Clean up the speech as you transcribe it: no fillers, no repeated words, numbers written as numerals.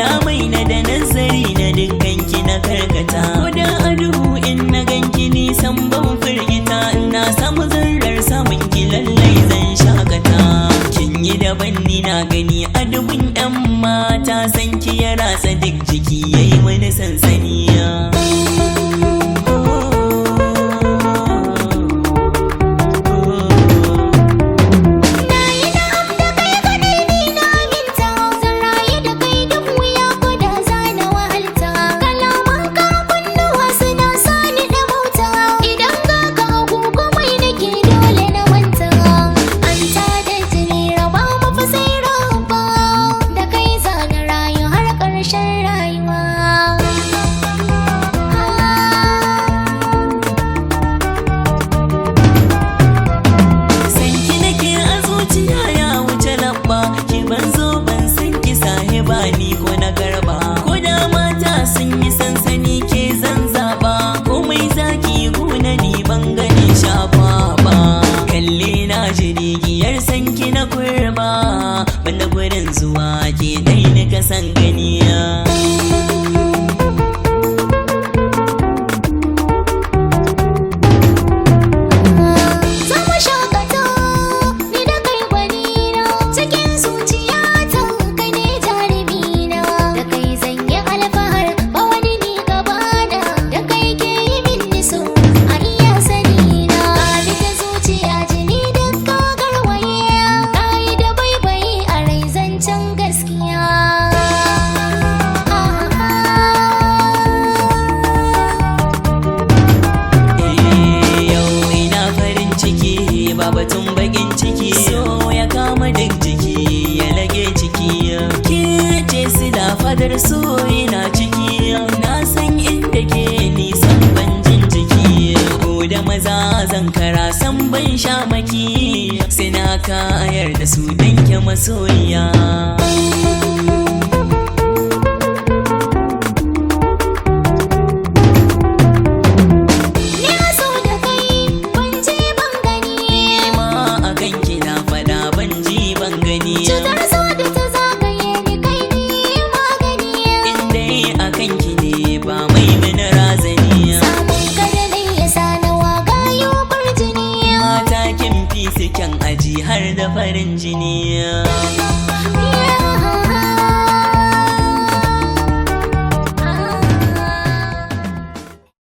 Kalamai na da nazari na dukkan ki na karkata. Ko da a duhu in na ganki nisan ban firgita. Na samu zarrar samun ki lallai zan shakata. Kin yi daban ni na gani a dubun 'yan mata. San ki ya ratsa duk jiki yayi wani sansani. Na yi na'am da kai kaɗai ni na aminta, zan rayu da kai duk wuya ko da za na wahalta. Kalaman ka kunnuwa suna sani da bauta, idan ga ka agogo mai nake dole na manta. An tada jini raba mu fa sai raba, da kai za na rayu har ƙarshen rayuwa. Sanki nake a zuciya ya wuce lamba. Ki ban zo ban san ki sahiba ni ko na garba. Ko da mata sun yi sansani ke zan zaba. Komai zaki guna ni ban gani shafa ba. Kalle na jirgiyar sanki na kurba. Banda gurin zuwa ke dai ni ka san ganiya. Za mu shaƙata ni da kai gwanina, cikin zuciyata kai ne jarumina. Da kai zan yi alfahar ba wani ni gabana, da kai ke yi min niso a iya sanina. Ka bi ta zuciya jini duk ka garwaye, ka yi da baibayi a rai zancen gaskiya. Yau ina farin ciki ba batun bakin ciki. So ya kama duk jiki ya lage ciki. Ke ce sila fadar so ina ciki. Na san inda ke nisan ban jin jiki. Ko da maza zan kara san ban shamaki. Sai na kayar da su danke masoyiya. Ni so da kai ban je ban gani, Ma a kanki na fada ban ji ban gani. cutar so da ta zagaye ni kai ne magani. In dai a kanki ne ba mai mini razani. Samun kadadai ya sa na wagayo jini. Mata kin fi su kyan aji har da farin jini.